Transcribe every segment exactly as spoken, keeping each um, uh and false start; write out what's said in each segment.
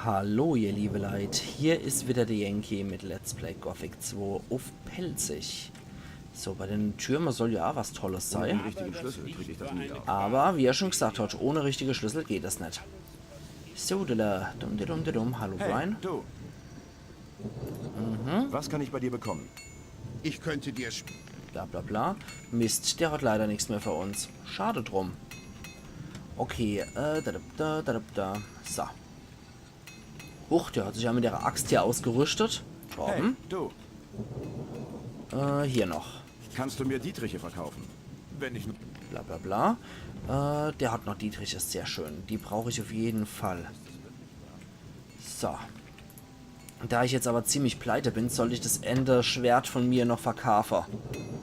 Hallo ihr liebe Leit, hier is wieder de Yankee mit Let's Play Gothic zwei uff Pälzisch. So, bei den Türme soll ja aa was Tolles sei. Den richtigen Schlüssel krieg ich das nie auf. Aber wie er schon gesagt hat, ohne richtige Schlüssel geht das net. So, dilla, dum, didum, didum. Hallo, Hey, Brian. Du. Was kann ich bei dir bekommen? Ich könnte dir sch- Bla bla bla. Mist, der hat leider nichts mehr für uns. Schade drum. Okay, äh, da, da, da, da, da. So. Huch, der hat sich ja mit der Axt hier ausgerüstet. Hey, Torben. Du. Äh, hier noch. Kannst du mir Dietriche verkaufen? Wenn ich nur. Bla bla bla. Äh, der hat noch Dietrich, is sehr schön. Die brauche ich auf jeden Fall. So. Da ich jetzt aber ziemlich pleite bin, sollte ich das ääne Schwert von mir noch verkaafe,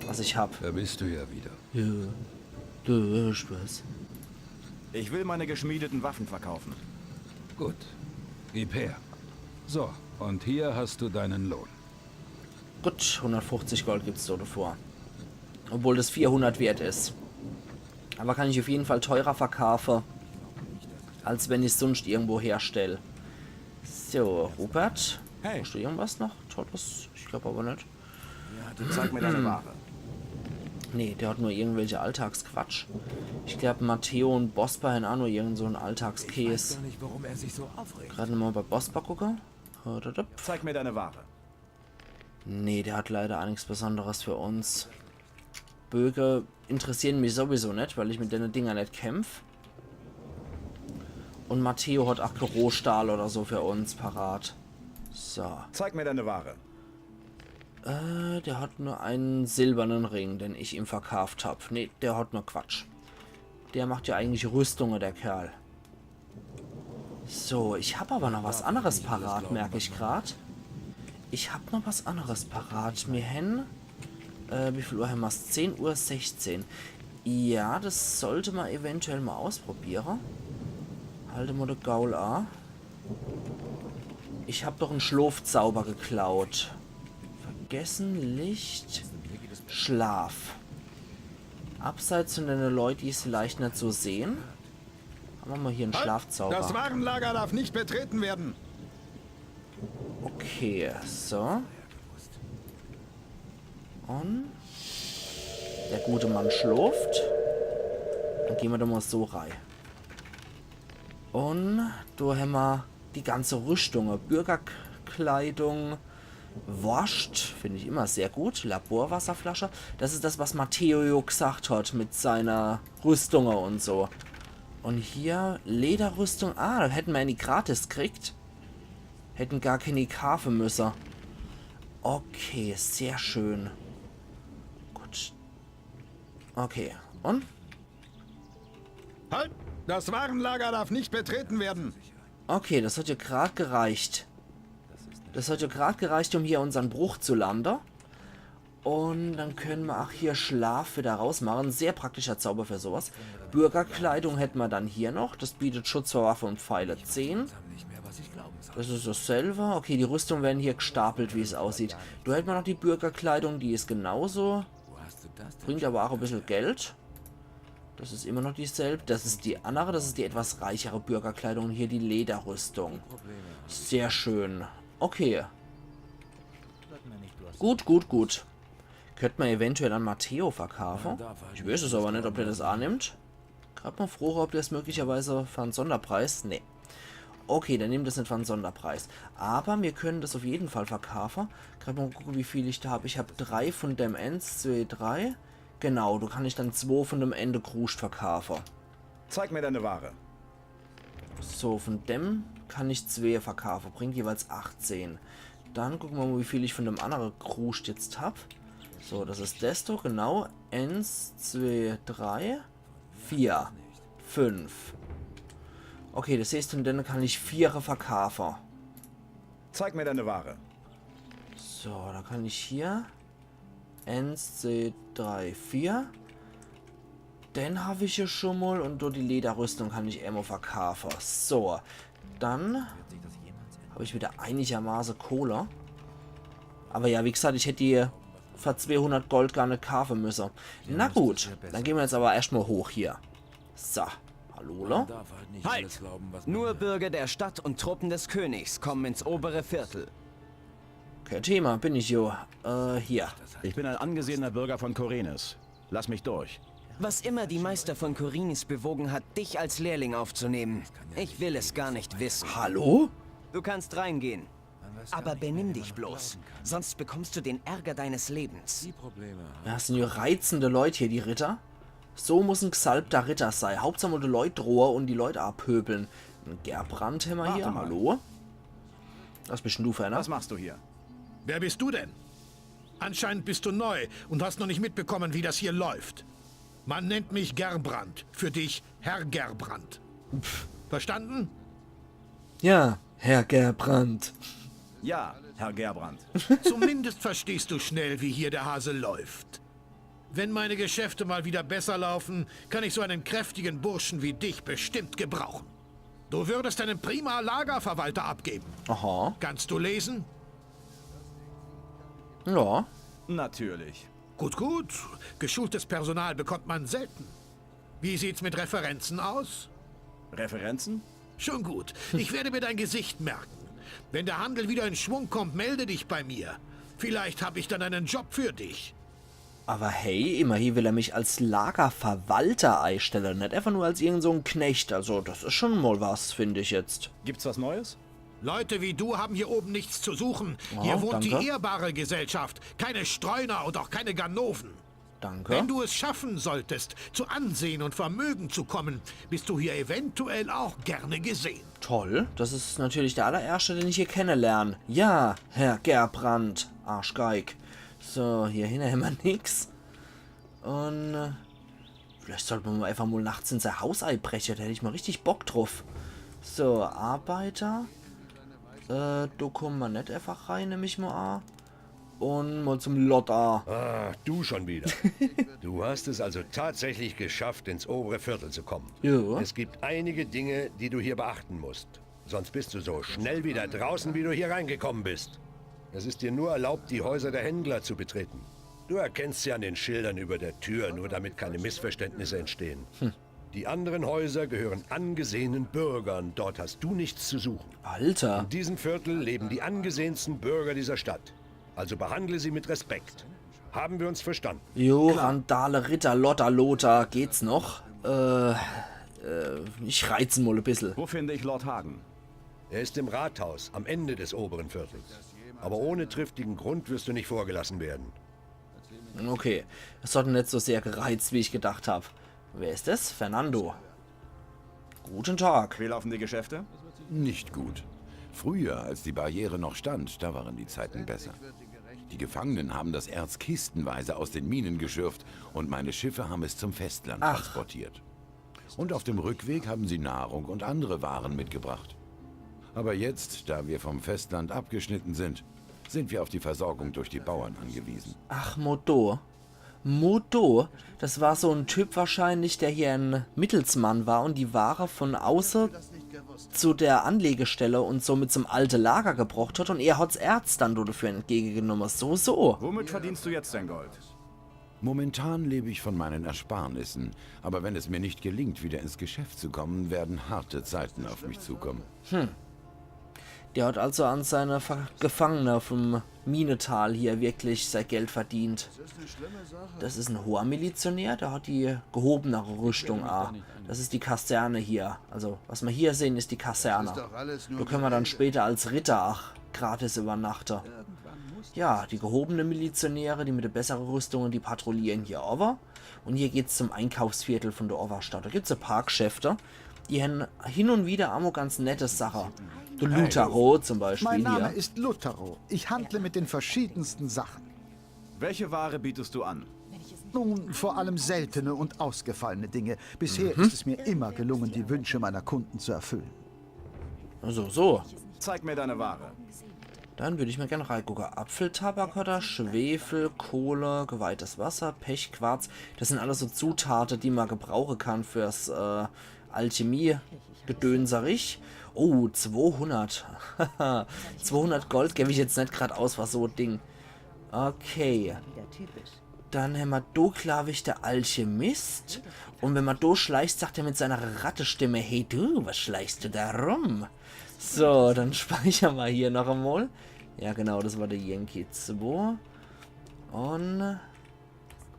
was ich hab. Da bist du ja wieder. Ja, du hörst was. Ich will meine geschmiedeten Waffen verkaufen. Gut. Gib her. So, und hier hast du deinen Lohn. Gut, hundertfünfzig Gold gibt's so davor. Obwohl das vierhundert wert is. Aber kann ich auf jeden Fall teurer verkaafe, als wenn ich's sonst irgendwo herstell. So, Rupert. Hey. Hast du irgendwas noch Tolles? Ich glaub aber net. Ja, du zeig mir deine Ware. Nee, der hat nur irgendwelche Alltagsquatsch. Ich glaub, Matteo und Bosper hän aa nur irgend so en Alltagskäs. Gar nicht, warum er sich so aufregt. Grad nochmal bei Bosper gucke. Hududub. Zeig mir deine Ware. Nee, der hat leider aa nix Besonderes für uns. Böge interessieren mich sowieso net, weil ich mit dene Dinger net kämpf. Und Matteo hat aa kä Rohstahl oder so für uns parat. So. Zeig mir deine Ware. Äh, der hat nur en silbernen Ring, den ich ihm verkaaft hab. Nee, der hat nur Quatsch. Der macht ja eigentlich Rüstunge, der Kerl. So, ich hab aber noch was anderes parat, merk ich grad. Ich hab noch was anderes parat. Mir hän, äh, wie viel Uhr hämmer's? Zehn Uhr sechzehn. Ja, das sollte ma eventuell mal ausprobiere. Halte ma de Gaul a. Ich hab doch en Schlofzauber geklaut. Vergessen, Licht, Schlaf. Abseits von dene Leut, die's vielleicht net so sehen. Hawwe ma hier en Schlafzauber. Das Warenlager darf nicht betreten werden. Okay, so. Und der gute Mann schloft. Dann gehn ma do mal so rei. Und do hämmer die ganze Rüstunge. Bürgerkleidung, Worscht, find ich immer sehr gut. Laborwasserflasche. Das is das, was Matteo jo gesagt hat mit seiner Rüstunge und so. Und hier Lederrüstung. Ah, do hätte ma die gratis kriegt. Hätten gar keine kaafe müsse. Okay, sehr schön. Gut. Okay, und? Halt! Das Warenlager darf nicht betreten werden. Okay, das hat ja grad gereicht. Das hat ja grad gereicht, um hier unsern Bruch zu lande. Und dann können ma ach hier Schlaf wieder rausmachen. Sehr praktischer Zauber für sowas. Bürgerkleidung hätte ma dann hier noch. Das bietet Schutz vor Waffe und Pfeile zehn. Das is dasselbe. Okay, die Rüstung werden hier gestapelt, wie es aussieht. Do hätte ma noch die Bürgerkleidung, die is genauso. Bringt aber ach e bissel Geld. Das is immer noch dieselb. Das is die andere, das is die etwas reichere Bürgerkleidung. Und hier die Lederrüstung. Sehr schön. Okay. Gut, gut, gut. Könnt ma eventuell an Matteo verkaafe. Ich weiß es aber net, ob der das annimmt. Grad mal froche, ob der es möglicherweise für en Sonderpreis. Nee. Okay, der nimmt es net für en Sonderpreis. Aber mir können das auf jeden Fall verkaafe. Grad mal gucke, wie viel ich do hab. Ich hab drei von dem. Eins, zwei, drei. Genau, do kann ich dann zwo von dem ääne Kruscht verkaafe. Zeig mir deine Ware. So, von dem kann ich zwee verkaafe. Bringt jeweils achtzehn. Dann gucke ma mal, wie viel ich von dem annere Kruscht jetzt hab. So, das is desto, genau. Eins, zwee, drei, vier, fünf. Okay, das heißt, von denne kann ich viere verkaafe. Zeig mir deine Ware. So, dann kann ich hier eins, zwee, drei, vier. Den hab ich ja schon mal und do die Lederrüstung kann ich emol verkaafe. So, dann hab ich wieder einigermaße Kohle. Aber ja, wie gesagt, ich hätt die für zweehundert Gold gar net kaafe müsse. Na gut, dann gehn ma jetzt aber erscht mal hoch hier. So, Lola? Halt! Nur Bürger der Stadt und Truppen des Königs kommen ins obere Viertel. Kein Thema, bin ich jo. Äh, hier. Ich bin ein angesehener Bürger von Khorinis. Lass mich durch. Was immer die Meister von Khorinis bewogen hat, dich als Lehrling aufzunehmen, ich will es gar nicht wissen. Hallo? Du kannst reingehen. Aber benimm dich bloß, sonst bekommst du den Ärger deines Lebens. Ja, das sind jo reizende Leut hier, die Ritter. So muss en gesalbter Ritter sei. Hauptsach mol de Leut drohe und die Leut abpöbeln. En Gerbrand hämmer hier. Warte mal. Hallo? Was bist denn du für einer? Was machst du hier? Wer bist du denn? Anscheinend bist du neu und hast noch nicht mitbekommen, wie das hier läuft. Man nennt mich Gerbrand, für dich Herr Gerbrand. Verstanden? Ja, Herr Gerbrand. Ja, Herr Gerbrand. Zumindest verstehst du schnell, wie hier der Hase läuft. Wenn meine Geschäfte mal wieder besser laufen, kann ich so einen kräftigen Burschen wie dich bestimmt gebrauchen. Du würdest einen prima Lagerverwalter abgeben. Aha. Kannst du lesen? Ja. Natürlich. Gut, gut. Geschultes Personal bekommt man selten. Wie sieht's mit Referenzen aus? Referenzen? Schon gut. Ich werde mir dein Gesicht merken. Wenn der Handel wieder in Schwung kommt, melde dich bei mir. Vielleicht habe ich dann einen Job für dich. Aber hey, immerhin will er mich als Lagerverwalter eistelle, net einfach nur als irgend so en Knecht. Also, das is schon mol was, find ich jetzt. Gibt's was Neues? Leute wie du haben hier oben nichts zu suchen. Hier wohnt die ehrbare Gesellschaft, keine Streuner und auch keine Ganoven. Danke. Wenn du es schaffen solltest, zu Ansehen und Vermögen zu kommen, bist du hier eventuell auch gerne gesehen. Toll. Das is natürlich der allererschte, den ich hier kennelern. Ja, Herr Gerbrand. Arschgeig. So, hier hinne hämmer nix. Und äh, vielleicht sollt mer mol einfach mol nachts in sei Haus eibreche. Da hätt ich mol richtig Bock druff. So, Arbeiter. Äh, do kumme mer net einfach rein, nemm ich mol a. Und mol zum Lothar. Ah, du schon wieder. Du hast es also tatsächlich geschafft, ins obere Viertel zu kommen. Ja. Es gibt einige Dinge, die du hier beachten musst. Sonst bist du so schnell wieder draußen, wie du hier reingekommen bist. Es ist dir nur erlaubt, die Häuser der Händler zu betreten. Du erkennst sie an den Schildern über der Tür, nur damit keine Missverständnisse entstehen. Die anderen Häuser gehören angesehenen Bürgern. Dort hast du nichts zu suchen. Alter. In diesem Viertel leben die angesehensten Bürger dieser Stadt. Also behandle sie mit Respekt. Haben wir uns verstanden? Jo, Randale, Ritter, Lothar, Lothar, geht's noch? Äh, äh, ich reiz en mol e bissel. Wo finde ich Lord Hagen? Er ist im Rathaus, am Ende des oberen Viertels. Aber ohne triftigen Grund wirst du nicht vorgelassen werden. Okay, es hat net so sehr gereizt, wie ich gedacht hab. Wer is das? Fernando. Guten Tag. Wie laufen die Geschäfte? Nicht gut. Früher, als die Barriere noch stand, da waren die Zeiten besser. Die Gefangenen haben das Erz kistenweise aus den Minen geschürft und meine Schiffe haben es zum Festland Ach. Transportiert. Und auf dem Rückweg haben sie Nahrung und andere Waren mitgebracht. Aber jetzt, da wir vom Festland abgeschnitten sind, sind wir auf die Versorgung durch die Bauern angewiesen. Ach, Modo. Modo, das war so en Typ wahrscheinlich, der hier en Mittelsmann war und die Ware von auße zu der Anlegestelle und somit zum alte Lager gebrocht hat und er hat's Erz dann dafür entgegengenomme. So, so. Womit verdienst du jetzt dein Gold? Momentan lebe ich von meinen Ersparnissen, aber wenn es mir nicht gelingt, wieder ins Geschäft zu kommen, werden harte Zeiten auf mich zukommen. Der hat also an seine Ver Gefangene vom Minetal hier wirklich sei Geld verdient. Das is en hoher Milizionär, der hat die gehobenere Rüstung a. Das is die Kaserne hier. Also, was mer hier sehn, is die Kaserne. Do könne mer dann später als Ritter ach gratis übernachte. Ja, die gehobene Milizionäre, die mit de bessere Rüstunge, die patrouillieren hier owwe. Und hier geht's zum Einkaufsviertel von der Oberstadt. Da gibt's e paar Geschäfte, die hen hin und wieder amo ganz nette Sache. Der Lutaro zum Beispiel Mein Name hier. Ist Lutaro. Ich handle mit den verschiedensten Sachen. Welche Ware bietest du an? Nun, vor allem seltene und ausgefallene Dinge. Bisher ist es mir immer gelungen, die Wünsche meiner Kunden zu erfüllen. Also so. Zeig mir deine Ware. Dann würd ich mal gern reingucken. Apfeltabak oder Schwefel, Kohle, geweihtes Wasser, Pechquarz. Das sind alles so Zutate, die man gebrauchen kann fürs äh, Alchemie-Gedönserich. Oh, zweihundert. Zweihundert Gold gebe ich jetzt net grad aus, was so ein Ding. Okay. Wieder typisch. Dann hämmer do, glaab ich, de Alchemist. Un wenn mer do schleicht, sagt er mit seiner Rattestimme: „Hey du, was schleichst du da rum?“ So, dann speicher mer hier noch emol. Ja, genau, das war de Yankee zwei. Un...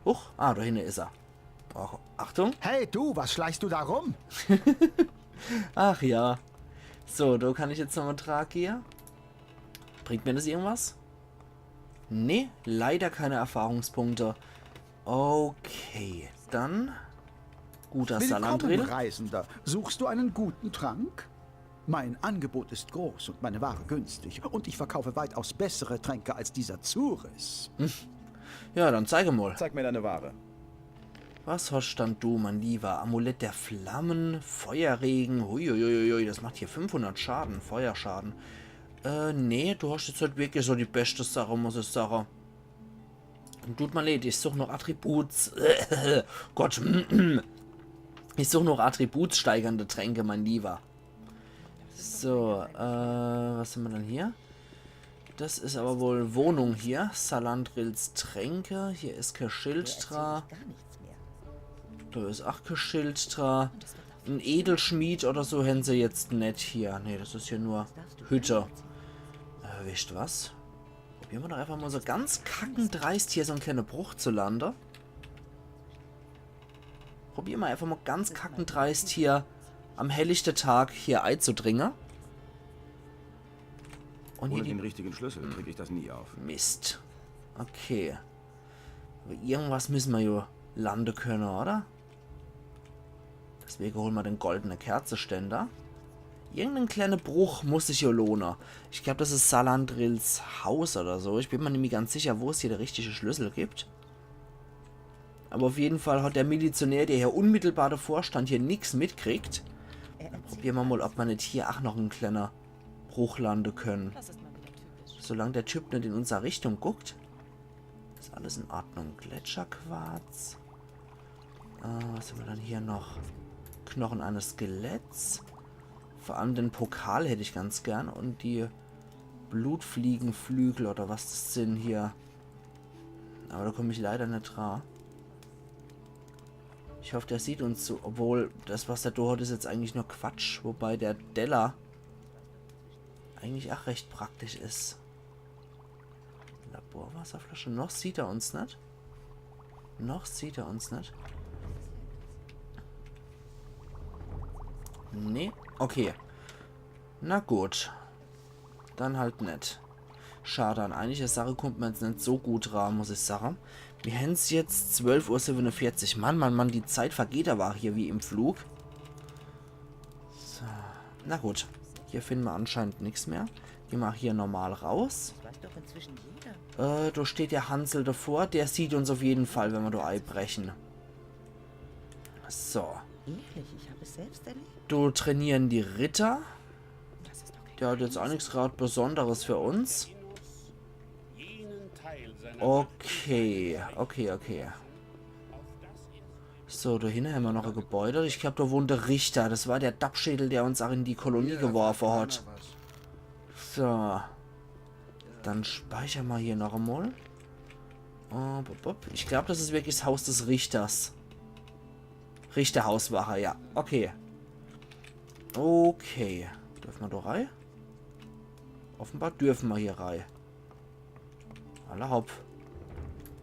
Huch, ah, do hinne is er. Ach, Achtung. Hey, du, was schleichst du da rum? Ach ja. So, do kann ich jetzt nochmol dra gehe. Bringt mir das irgendwas? Nee, leider keine Erfahrungspunkte. Okay, dann... Guter Salandril. Willkommen, Reisender. Suchst du einen guten Trank? Mein Angebot ist groß und meine Ware günstig. Und ich verkaufe weitaus bessere Tränke als dieser Zures. Ja, dann zeig emol. Zeig mir deine Ware. Was hast dann du, mein Lieber? Amulett der Flammen, Feuerregen. Huiuiuiui, das macht hier fünfhundert Schaden, Feuerschaden. Äh, nee, du hast jetzt halt wirklich so die beschte Sache, muss ich sagen. Tut mir leid, ich such noch Attributs-, Gott. Ich such noch attributssteigernde Tränke, mein Lieber. So, äh, was hämmer dann hier? Das is aber wohl Wohnung hier. Salandrils Tränke. Hier is kee Schild dra. Do is ach kee Schild dra. En Edelschmied oder so hänn se jetzt net hier. Nee, das is hier nur Hütte. Äh, wisst was? Probiere mer doch einfach mol so ganz kackendreist hier so en kleine Bruch zu lande. Probiere mer einfach mol ganz kackendreist hier am hellichte Tag hier eizudringe. Un hier... Ohne den richtigen Schlüssel krieg ich das nie auf. Mist. Okay. Aber irgendwas müsse mer jo lande könne, oder? Deswege hole mer den goldene Kerzeständer. Irgenden kleine Bruch muss sich jo lohne. Ich glaab, das is Salandrils Haus oder so. Ich bin mer nimmi ganz sicher, wo es hier de richtige Schlüssel gibt. Aber auf jeden Fall hat der Milizionär, der hier unmittelbar davor stand, hier nix mitkriegt. Dann probiere mer mol, ob mer net hier ach noch en kleiner Bruch lande könne. Solang der Typ net in unser Richtung guckt, is alles in Ordnung. Gletscherquarz. Äh, was hämmer dann hier noch? Knochen eines Skeletts. Vor allem den Pokal hätt ich ganz gern. Un die Blutfliegenflügel oder was das sin hier. Aber do komm ich leider net dra. Ich hoff, der sieht uns zu. Obwohl, das, was der do hat, is jetzt eigentlich nur Quatsch. Wobei der Teller eigentlich ach recht praktisch is. Laborwasserflasche. Noch sieht er uns net. Noch sieht er uns net. Nee. Okay. Na gut. Dann halt net. Schade, an einige Sache kummt mer jetzt net so gut dra, muss ich sage. Mir hän's jetzt zwölf Uhr siebenundvierzig. Mann, Mann, Mann, die Zeit vergeht aber hier wie im Flug. So. Na gut. Hier finde mer anscheinend nix mehr. Geh mer hier normal raus. Das weiß doch inzwischen jeder. Äh, do steht der Hansel davor. Der sieht uns auf jeden Fall, wenn mer do eibreche. So. Ehrlich, ich hab es selbst erlebt. Do trainiere die Ritter. Das ist doch kein... Der hat jetzt ach nix grad Besonderes für uns. Okay, okay, okay. So, do hinne hämmer noch e Gebäude. Ich glaab, do wohnt de Richter. Das war der Dappschädel, der uns ach in die Kolonie geworfe hat. So. Dann speicher mer hier noch emol. Oh, bup, bup. Ich glaab, das is wirklich das Haus des Richters. Richterhauswache, ja. Okay. Okay. Dürfe mer do rei? Offenbar dürfe mer hier rei. Alla hopp.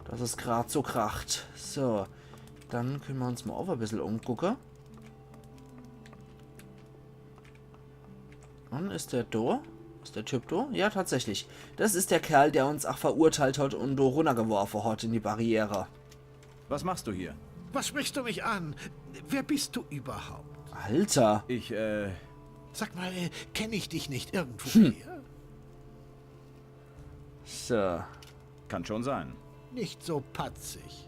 Dass es grad so kracht. So. Dann könne mer uns mol ach e bissel umgucke. Un is der do? Is der Typ do? Ja, tatsächlich. Das is der Kerl, der uns ach verurteilt hat un do runnergeworfe hat in die Barriere. Was machst du hier? Was sprichst du mich an? Wer bist du überhaupt? Alter. Ich, äh, sag mal, äh, kenn ich dich nicht irgendwoher? So. Kann schon sein. Nicht so patzig.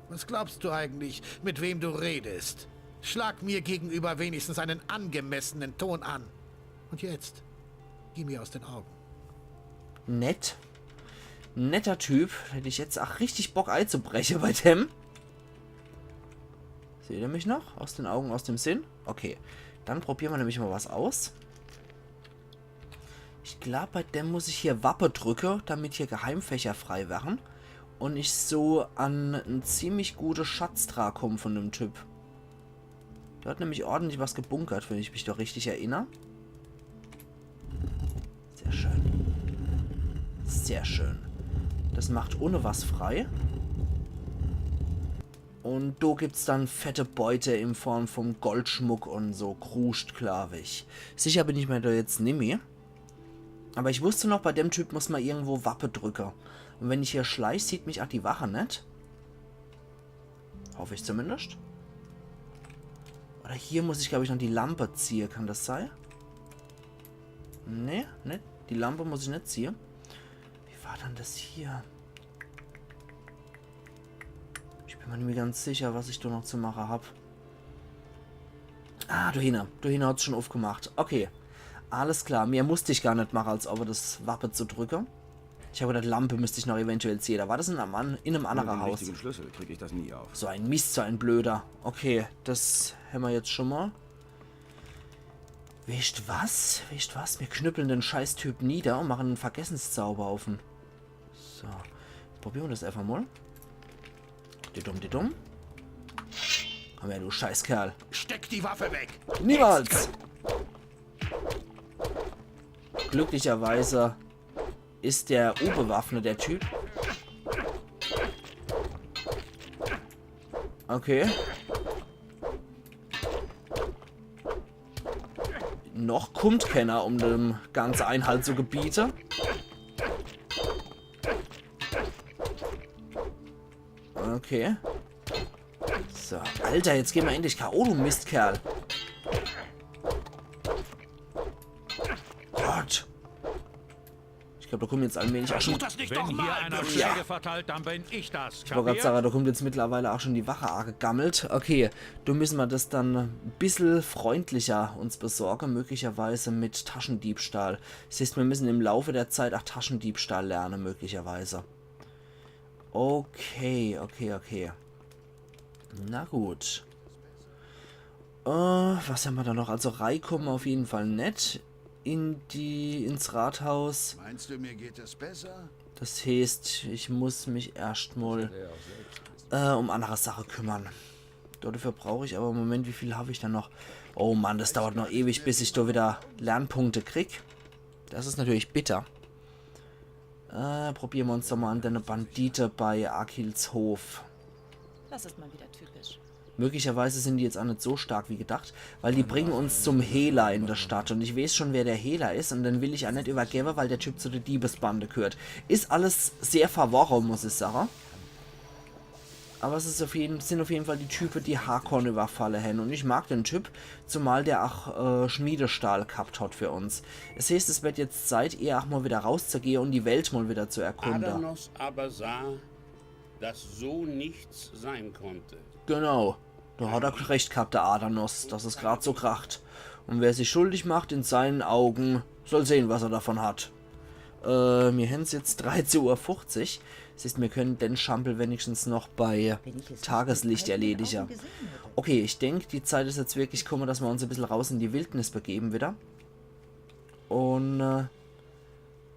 Was glaubst du eigentlich, mit wem du redest? Schlag mir gegenüber wenigstens einen angemessenen Ton an. Und jetzt, geh mir aus den Augen. Nett. Netter Typ. Hätt ich jetzt ach richtig Bock eizubreche bei dem. Seht er mich noch? Aus den Augen, aus dem Sinn? Okay. Dann probiere mer nämlich mol was aus. Ich glaub, bei dem muss ich hier Wappe drücke, damit hier Geheimfächer frei werre. Und ich so an en ziemlich gute Schatz dra komm von dem Typ. Der hat nämlich ordentlich was gebunkert, wenn ich mich doch richtig erinner. Sehr schön. Sehr schön. Das macht ohne was frei. Und do gibt's dann fette Beute in Form von Goldschmuck und so Kruscht, glaub ich. Sicher bin ich mir da jetzt nimmi. Aber ich wusste noch, bei dem Typ muss man irgendwo Wappe drücke. Und wenn ich hier schleich, sieht mich auch die Wache net. Hoff ich zumindest. Oder hier muss ich, glaub ich, noch die Lampe ziehe. Kann das sei? Nee, net. Die Lampe muss ich net ziehe. Wie war dann das hier? Ich bin mir nimmi ganz sicher, was ich da noch zu mache hab. Ah, do hinne. Do hinne hat's schon aufgemacht. Okay. Alles klar. Mehr musst ich gar net mache, als aber das Wappe zu drücke. Ich hab gedacht, Lampe müsst ich noch eventuell ziehe. Da war das in einem, an- in einem Ohne anderen den Haus. Richtigen Schlüssel krieg ich das nie auf. So ein Mist, so ein blöder. Okay, das hämmer jetzt schon mal. Wisst was? Wisst was? Mir knüppeln den Scheißtyp nieder und machen en Vergessenszauber auf en. So. Probiere mer das einfach mal. Didum, didum. Komm her, du Scheißkerl. Steck die Waffe weg! Niemals! Glücklicherweise ist der unbewaffnet, der Typ. Okay. Noch kummt kenner, um dem Ganze Einhalt zu gebiete. Okay. So, Alter, jetzt geh mer endlich K O, du Mistkerl. Gott. Ich glaub, da kommen jetzt allmählich auch schon... Wenn hier einer Schläge verteilt, dann bin ich das. Ich wollt grad sage, da kommt jetzt mittlerweile auch schon die Wache angegammelt. Okay, da müssen wir das dann ein bissel freundlicher uns besorgen, möglicherweise mit Taschendiebstahl. Das heißt, wir müssen im Laufe der Zeit auch Taschendiebstahl lernen, möglicherweise. Okay, okay, okay. Na gut. Äh, was hämmer da noch? Also reinkommen auf jeden Fall net in die, ins Rathaus. Meinst du, mir geht es besser? Das heißt, ich muss mich erscht mal, äh, um andere Sache kümmern. Dafür brauch ich aber im Moment, wie viel hab ich da noch? Oh Mann, das dauert noch ewig, bis ich da wieder Lernpunkte krieg. Das ist natürlich bitter. Äh, probieren wir uns doch mal an den Bandite bei Akils Hof. Das ist mal wieder typisch. Möglicherweise sind die jetzt auch nicht so stark wie gedacht, weil die bringen uns zum Hehler in der Stadt und ich weiß schon, wer der Hehler ist und den will ich auch nicht übergeben, weil der Typ zu der Diebesbande gehört. Ist alles sehr verworren, muss ich sagen. Aber es ist auf jeden, sind auf jeden Fall die Typen, die Hakon überfalle hän. Und ich mag den Typ, zumal der auch äh, Schmiedestahl gehabt hat für uns. Es heißt, es wird jetzt Zeit, eher auch mal wieder rauszugehen und die Welt mal wieder zu erkunden. Adanos aber sah, dass so nichts sein konnte. Genau. Da hat er recht gehabt, der Adanos, dass es grad so kracht. Und wer sich schuldig macht, in seinen Augen, soll sehen, was er davon hat. Äh, mir hän's jetzt dreizehn Uhr fünfzig. Das heißt, wir können den Schampel wenigstens noch bei Tageslicht erledigen. Okay, ich denk, die Zeit ist jetzt wirklich gekommen, dass wir uns ein bisschen raus in die Wildnis begeben wieder. Und äh,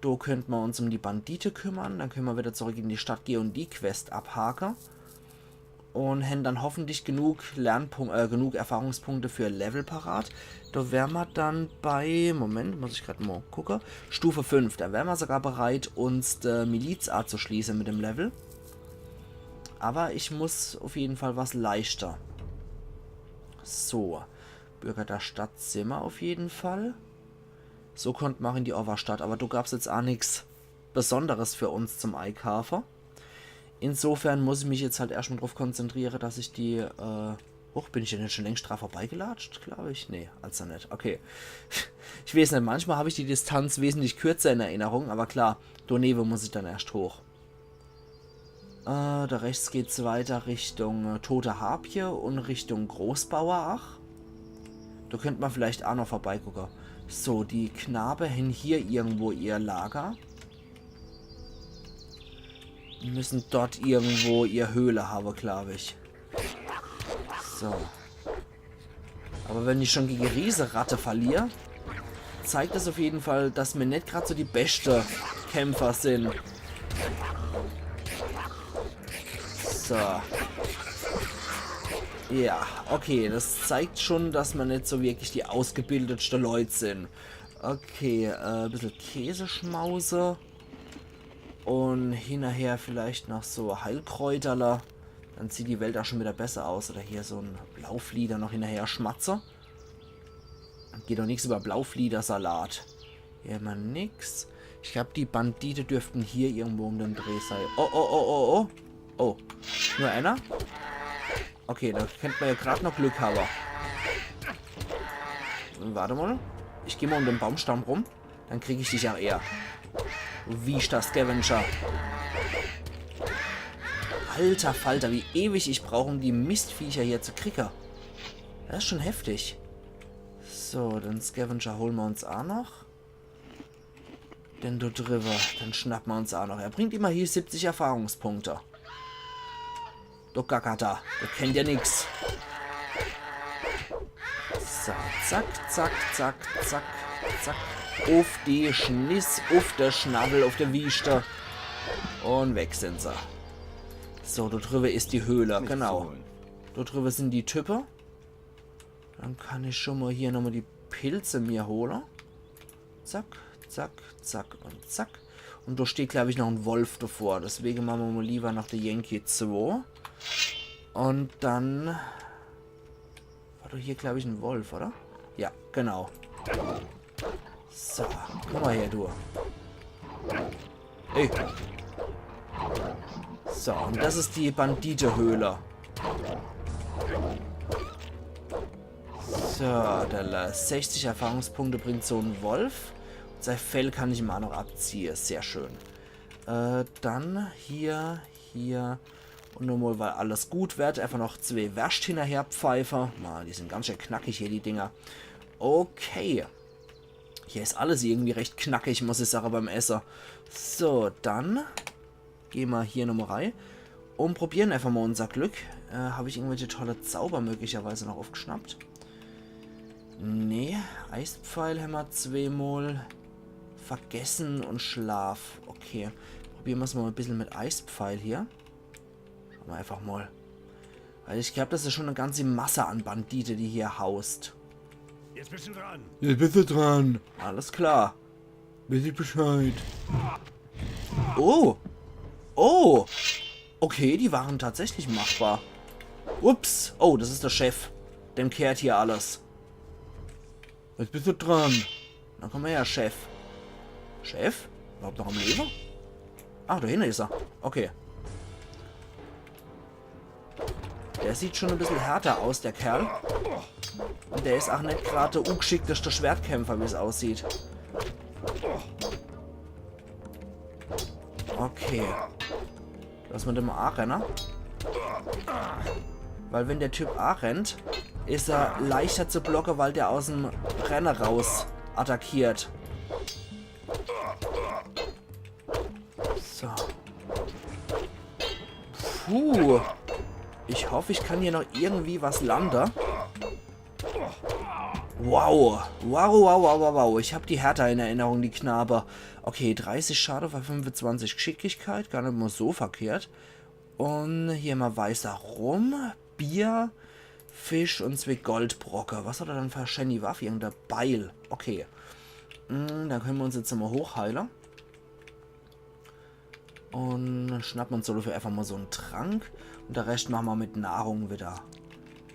do könnt mer uns um die Bandite kümmern. Dann können mer wieder zurück in die Stadt gehen und die Quest abhaken. Und hän dann hoffentlich genug Lernpunk-, äh, genug Erfahrungspunkte für Level parat. Do wär mer dann bei, Moment, muss ich grad mal gucken, Stufe fünf. Da wär mer sogar bereit, uns der Miliz anzuschließen mit dem Level. Aber ich muss auf jeden Fall was leisten. So, Bürger der Stadt sind mer auf jeden Fall. So konnte mer auch in die Overstadt, aber do gab's jetzt auch nix Besonderes für uns zum Eikaufe. Insofern muss ich mich jetzt halt erstmal drauf konzentrieren, dass ich die, äh, huch, bin ich denn jetzt schon längst dran vorbeigelatscht, glaub ich? Nee, also net. Okay. Ich weiß net, manchmal hab ich die Distanz wesentlich kürzer in Erinnerung, aber klar, do newe muss ich dann erst hoch. Äh, do rechts geht's weiter Richtung äh, Tote Harpie und Richtung Großbauer, ach. Do könnt mer vielleicht auch noch vorbeigucken. So, die Knabe hän hier irgendwo ihr Lager. Die müssen dort irgendwo ihr Höhle haben, glaub ich. So. Aber wenn ich schon gegen Rieseratte verlier, zeigt das auf jeden Fall, dass mir net grad so die beste Kämpfer sind. So. Ja, okay, das zeigt schon, dass mer net so wirklich die ausgebildetste Leut sin. Okay, äh, bissel Käseschmause. Un hinnerher vielleicht noch so Heilkräuterler. Dann sieht die Welt ach schon wieder besser aus. Oder hier so en Blauflieder noch hinnerher schmatze. Geht doch nix über Blaufliedersalat. Hier hämmer nix. Ich glaab, die Bandite dürften hier irgendwo um den Dreh sei. Oh, oh, oh, oh, oh. Oh, nur einer? Okay, da kennt mer ja grad noch Glück hawwe. Wart mal. Ich geh mal um den Baumstamm rum. Dann krieg ich dich ach eher. Wie ich das, Scavenger. Alter Falter, wie ewig ich brauch, um die Mistviecher hier zu kriege. Das is schon heftig. So, den Scavenger hole mer uns ach noch. Den do driwwer, den schnappe mer uns ach noch. Er bringt immerhin siebzig Erfahrungspunkte. Du Gackata, der kennt ja nix. So, zack, zack, zack, zack, zack. Uff die Schniss, uff de Schnawwel, uff de Wieschte. Un weg sin se. So, do driwwer is die Höhle, genau. Do driwwer sin die Type. Dann kann ich schon mal hier nochmal die Pilze mir hole. Zack, zack, zack un zack. Un do steht, glaab ich, noch en Wolf davor. Deswege mache mer mal liewer noch de Yankee zwo. Un dann war doch hier, glaab ich, en Wolf, oder? Ja, genau. So, komm mal her, du. Ey. So, un das is die Banditehöhle. So, der la-, sechzig Erfahrungspunkte bringt so en Wolf. Sei Fell kann ich ihm ach noch abziehe. Sehr schön. Äh, dann hier, hier. Un nur mal, weil alles gut werd, einfach noch zwee Wärscht hinnerher pfeife. Ma, die sin ganz schön knackig hier, die Dinger. Okay. Hier is alles irgendwie recht knackig, muss ich sage, beim Esse. So, dann geh mer hier nochmal rei un probiere einfach mal unser Glück. Äh, hab ich irgendwelche tolle Zauber möglicherweise noch uffgeschnappt? Nee, Eispfeil hämmer zweemol. Vergessen un Schlaf. Okay, probiere mer's mal e bissel mit Eispfeil hier. Schau mer einfach mal. Weil ich glaab, das is schon e ganzi Masse an Bandite, die hier haust. Jetzt bist du dran. Jetzt bist du dran. Alles klar. Weiß ich Bescheid. Oh. Oh. Okay, die waren tatsächlich machbar. Ups. Oh, das is der Chef. Dem gheert hier alles. Jetzt bist du dran. Na komm her, Chef. Chef? Überhaupt noch am Lewe? Ah, do hinne is er. Okay. Der sieht schon e bissel härter aus, der Kerl. Un der is ach net grad der ugschickteste Schwertkämpfer, wie's aussieht. Okay. Lass mer den mal ach renne. Weil wenn der Typ ach rennt, is er leichter zu blocke, weil der aus'm Renne raus attackiert. So. Puh. Ich hoff, ich kann hier noch irgendwie was lande. Wow. Wow, wow, wow, wow, wow. Ich hab die Hertha in Erinnerung, die Knabe. Okay, dreißig Schade bei fünfezwanzig Geschicklichkeit. Gar net mal so verkehrt. Un hier mal weißer Rum, Bier, Fisch un zwee Goldbrocke. Was hat er dann für e scheeni Waff? Irgendein Beil. Okay. Mm, dann könne mer uns jetzt nochmal hochheile. Un dann schnappe mer uns so dafür einfach mal so en Trank. Un der Rescht mache mer mit Nahrung wieder.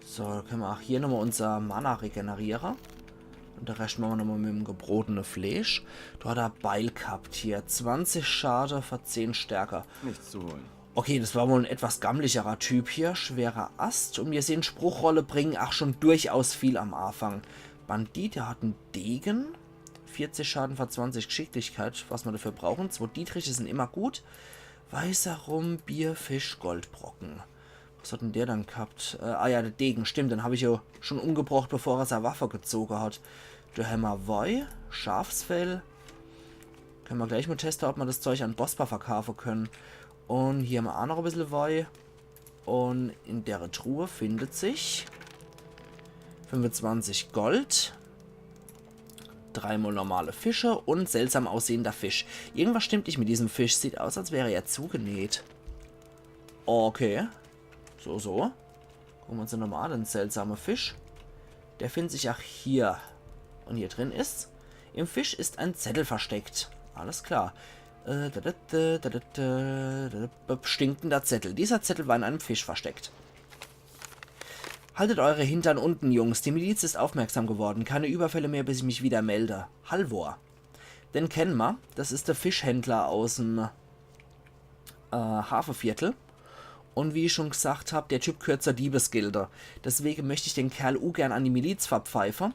So, dann könne mer ach hier nochmal unser Mana regeneriere. Un der Rescht mache mer nochmal mit'm gebrotene Fleisch. Do hat er Beil gehabt hier. Zwanzig Schade für zehn Stärke. Nichts zu holen. Okay, das war wohl en etwas gammlicherer Typ hier. Schwerer Ast. Un mir sehn, Spruchrolle bringen ach schon durchaus viel am Anfang. Bandit, der hat en Degen. Vierzig Schade für zwanzig Geschicklichkeit, was mer dafür brauche. Zwo Dietriche sin immer gut. Weißer Rum, Bier, Fisch, Goldbrocke. Was hat dann der dann gehabt? Äh, ah ja, der Degen, stimmt. Den hab ich jo schon umgebrocht, bevor er sei Waffe gezoge hat. Do hämmer Woi, Schafsfell. Könne mer gleich mal teste, ob mer das Zeug an Bosper verkaufe könne. Un hier hämmer ach noch e bissel Woi. Un in der Truhe findet sich fünfezwanzig Gold, dreimol normale Fische un seltsam aussehender Fisch. Irgendwas stimmt nicht mit diesem Fisch. Sieht aus, als wär er zugenäht. Okay. So, so. Gucke mer uns nochmal an, den seltsamen Fisch. Der findet sich auch hier. Und hier drin ist: Im Fisch ist ein Zettel versteckt. Alles klar. Äh, da, da, da, da, da, da, da, da, stinkender Zettel. Dieser Zettel war in einem Fisch versteckt. Haltet eure Hintern unten, Jungs. Die Miliz ist aufmerksam geworden. Keine Überfälle mehr, bis ich mich wieder melde. Halvor. Den kennen mer. Das ist der Fischhändler aus dem äh, Hafeviertel. Und wie ich schon gesagt hab, der Typ gehört zur Diebesgilde. Deswegen möchte ich den Kerl ungern an die Miliz verpfeifen.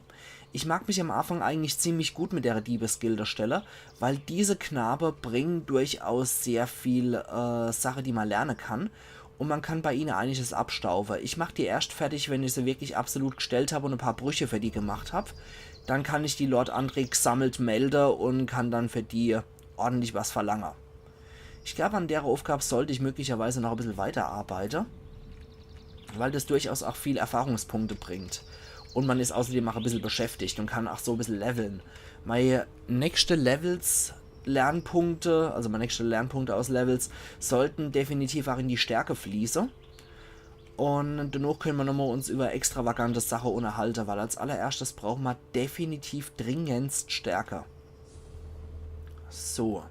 Ich mag mich am Anfang eigentlich ziemlich gut mit der Diebesgilde stellen, weil diese Knabe bringen durchaus sehr viel äh, Sache, die man lernen kann. Und man kann bei ihnen einiges abstauben. Ich mach die erst fertig, wenn ich sie wirklich absolut gestellt hab und ein paar Brüche für die gemacht hab. Dann kann ich die Lord André gesammelt melde und kann dann für die ordentlich was verlangen. Ich glaube, an der Aufgabe sollte ich möglicherweise noch ein bisschen weiterarbeiten, weil das durchaus auch viel Erfahrungspunkte bringt. Und man ist außerdem auch ein bisschen beschäftigt und kann auch so ein bisschen leveln. Meine nächste Levels, Lernpunkte, also meine nächste Lernpunkte aus Levels, sollten definitiv auch in die Stärke fließen. Und danach können wir nochmal uns über extravagante Sachen unterhalten, weil als allererstes brauchen wir definitiv dringendst Stärke. So.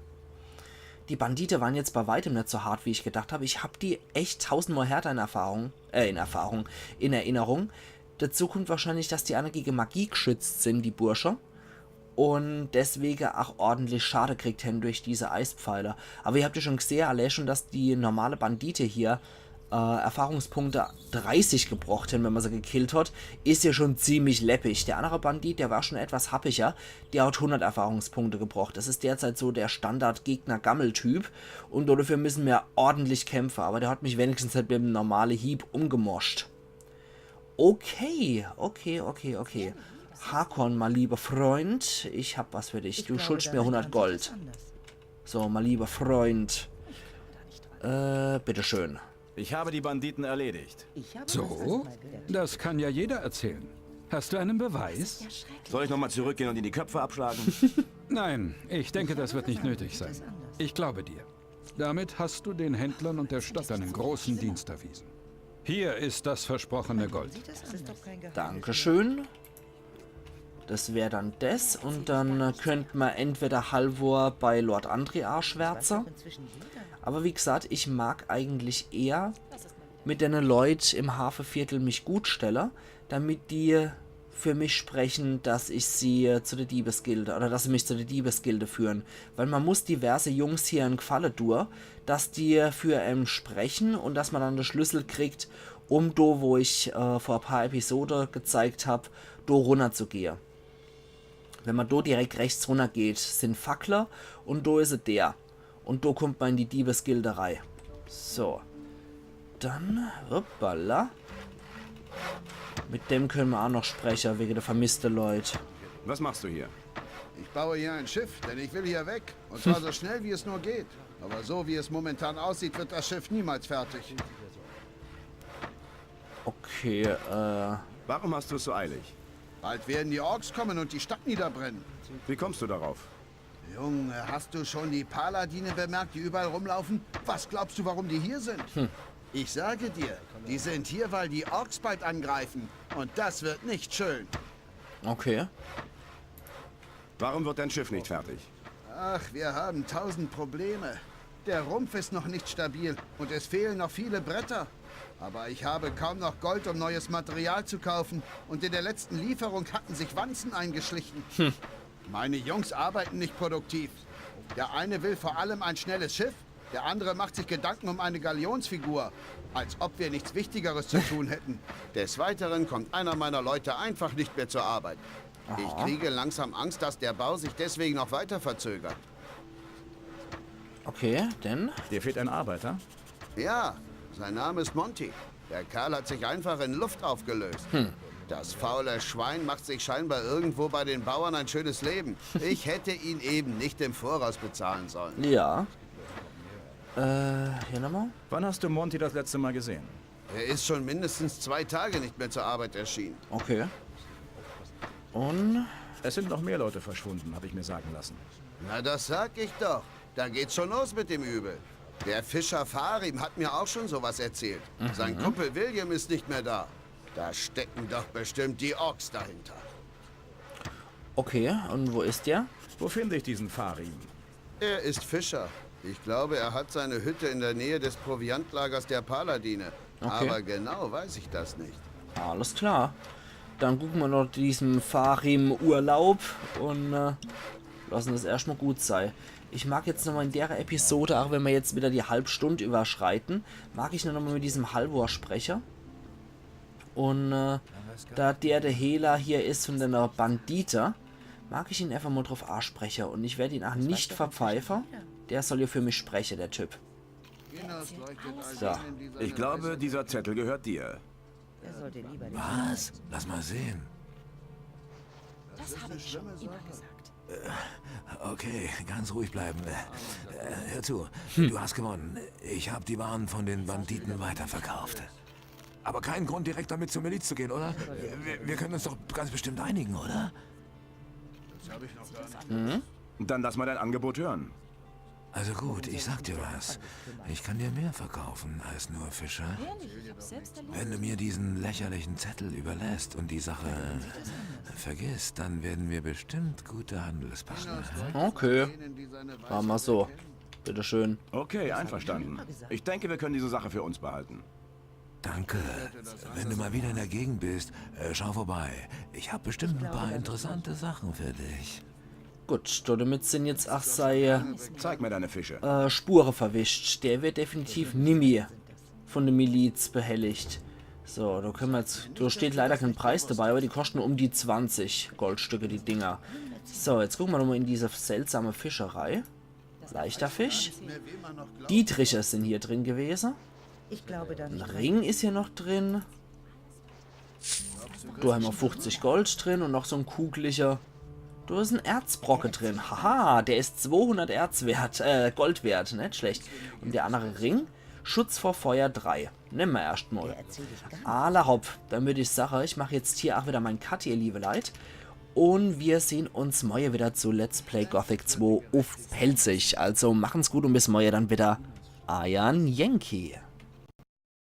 Die Bandite waren jetzt bei weitem nicht so hart, wie ich gedacht habe. Ich habe die echt tausendmal härter in Erfahrung, äh, in Erfahrung, in Erinnerung. Dazu kommt wahrscheinlich, dass die alle gegen Magie geschützt sind, die Bursche. Und deswegen auch ordentlich Schade kriegt haben durch diese Eispfeile. Aber ihr habt ja schon gesehen, allein schon, dass die normale Bandite hier äh, Erfahrungspunkte dreißig gebracht haben, wenn man sie gekillt hat, ist ja schon ziemlich läppig. Der andere Bandit, der war schon etwas happiger, der hat hundert Erfahrungspunkte gebracht. Das ist derzeit so der Standard-Gegner-Gammel-Typ und dafür müssen wir ordentlich kämpfen, aber der hat mich wenigstens halt mit dem normalen Hieb umgemoscht. Okay, okay, okay, okay. Hakon, mein lieber Freund, ich hab was für dich. Du schuldest mir hundert Gold. So, mein lieber Freund. Äh, bitteschön. Ich habe die Banditen erledigt. So? Das kann ja jeder erzählen. Hast du einen Beweis? Soll ich nochmal zurückgehen und ihnen die Köpfe abschlagen? Nein, ich denke, das wird nicht nötig sein. Ich glaube dir. Damit hast du den Händlern und der Stadt einen großen Dienst erwiesen. Hier ist das versprochene Gold. Dankeschön. Das wär dann das und dann äh, könnt mer entweder Halvor bei Lord André aschwärze. Aber wie gesagt, ich mag eigentlich eher mit dene Leut im Hafeviertel mich gut stelle, damit die für mich sprechen, dass ich sie äh, zu der Diebesgilde oder dass sie mich zu der Diebesgilde führen. Weil man muss diverse Jungs hier en Gfalle tue, dass die für em sprechen und dass man dann de Schlüssel kriegt, um do, wo ich äh, vor paar Episode gezeigt hab, do runnerzugehe. Wenn man do direkt rechts runnergeht, sind Fackler und do is e der. Und do kommt man in die Diebesgilde rei. So. Dann, hoppala. Mit dem können mer auch noch sprechen, wegen der vermisste Leut. Was machst du hier? Ich baue hier ein Schiff, denn ich will hier weg. Und zwar so schnell, wie es nur geht. Aber so, wie es momentan aussieht, wird das Schiff niemals fertig. Okay, äh. Warum hast du es so eilig? Bald werden die Orks kommen und die Stadt niederbrennen. Wie kommst du darauf? Junge, hast du schon die Paladine bemerkt, die überall rumlaufen? Was glaubst du, warum die hier sind? Ich sage dir, die sind hier, weil die Orks bald angreifen. Und das wird nicht schön. Okay. Warum wird dein Schiff nicht fertig? Ach, wir haben tausend Probleme. Der Rumpf ist noch nicht stabil und es fehlen noch viele Bretter. Aber ich habe kaum noch Gold, um neues Material zu kaufen. Und in der letzten Lieferung hatten sich Wanzen eingeschlichen. Meine Jungs arbeiten nicht produktiv. Der eine will vor allem ein schnelles Schiff, der andere macht sich Gedanken um eine Galionsfigur. Als ob wir nichts Wichtigeres zu tun hätten. Des Weiteren kommt einer meiner Leute einfach nicht mehr zur Arbeit. Ich kriege langsam Angst, dass der Bau sich deswegen noch weiter verzögert. Okay, denn? Dir fehlt ein Arbeiter? Ja, sein Name ist Monty. Der Kerl hat sich einfach in Luft aufgelöst. Das faule Schwein macht sich scheinbar irgendwo bei den Bauern ein schönes Leben. Ich hätte ihn eben nicht im Voraus bezahlen sollen. Ja. Äh, hier nochmal? Wann hast du Monty das letzte Mal gesehen? Er ist schon mindestens zwei Tage nicht mehr zur Arbeit erschienen. Okay. Und Es sind noch mehr Leute verschwunden, habe ich mir sagen lassen. Na, das sag ich doch. Da geht's schon los mit dem Übel. Der Fischer Farim hat mir auch schon sowas erzählt. Sein Kumpel William ist nicht mehr da. Da stecken doch bestimmt die Orks dahinter. Okay, und wo ist der? Wo finde ich diesen Farim? Er ist Fischer. Ich glaube, er hat seine Hütte in der Nähe des Proviantlagers der Paladine. Okay. Aber genau weiß ich das nicht. Alles klar. Dann gucke mer noch diesen Farim Urlaub und äh, lassen das erstmal gut sei. Ich mag jetzt nochmal in der Episode, auch wenn mer jetzt wieder die Halbstund überschreiten, mag ich nur nochmal mit diesem Halvor spreche. Und äh, da der der Hehler hier is von den Bandite, mag ich ihn einfach mal drauf anspreche. Und ich werd ihn auch nicht verpfeife. Der soll ja für mich spreche, der Typ. So. Ich glaube, dieser Zettel gehört dir. Er sollte lieber nicht. Was? Lass mal sehen. Das habe ich schon immer gesagt. Okay, ganz ruhig bleiben. Äh, hör zu, du hast gewonnen. Ich habe die Waren von den Banditen weiterverkauft. Aber kein Grund, direkt damit zur Miliz zu gehen, oder? Wir, wir können uns doch ganz bestimmt einigen, oder? Dann lass mal dein Angebot hören. Also gut, ich sag dir was. Ich kann dir mehr verkaufen als nur Fischer. Ehrlich, ich habe selbst erlebt. Wenn du mir diesen lächerlichen Zettel überlässt und die Sache vergisst, dann werden wir bestimmt gute Handelspartner. Hä? Okay. Machen mer so. Bitteschön. Okay, einverstanden. Ich denke, wir können diese Sache für uns behalten. Danke. Wenn du mal wieder in der Gegend bist, äh, schau vorbei. Ich habe bestimmt ein paar interessante Sachen für dich. Gut, damit sind jetzt auch sei Zeig mir deine Fische. äh, Spure verwischt. Der wird definitiv nimmi von der Miliz behelligt. So, da können wir jetzt, da steht leider kein Preis dabei, aber die kosten um die zwanzig Goldstücke, die Dinger. So, jetzt gucken wir nochmal in diese seltsame Fischerei. Leichter Fisch. Dietriche sind hier drin gewesen. Ich glaube da Ein nicht. Ring is hier noch drin. Da haben wir fünfzig Gold drin und noch so ein kuglicher. Da is ein Erzbrocke drin. Haha, der is zweihundert Erz wert, äh, Gold wert, net schlecht. Und der andere Ring, Schutz vor Feuer drei. Nehmen wir erst mal. Alla hopp, dann würd ich sagen, ich mach jetzt hier auch wieder mein Cut, ihr liebe Leit. Und wir sehen uns morgen wieder zu Let's Play Gothic zwei uff Pälzisch. Also machen's gut und bis morgen dann wieder. Euer Yankee.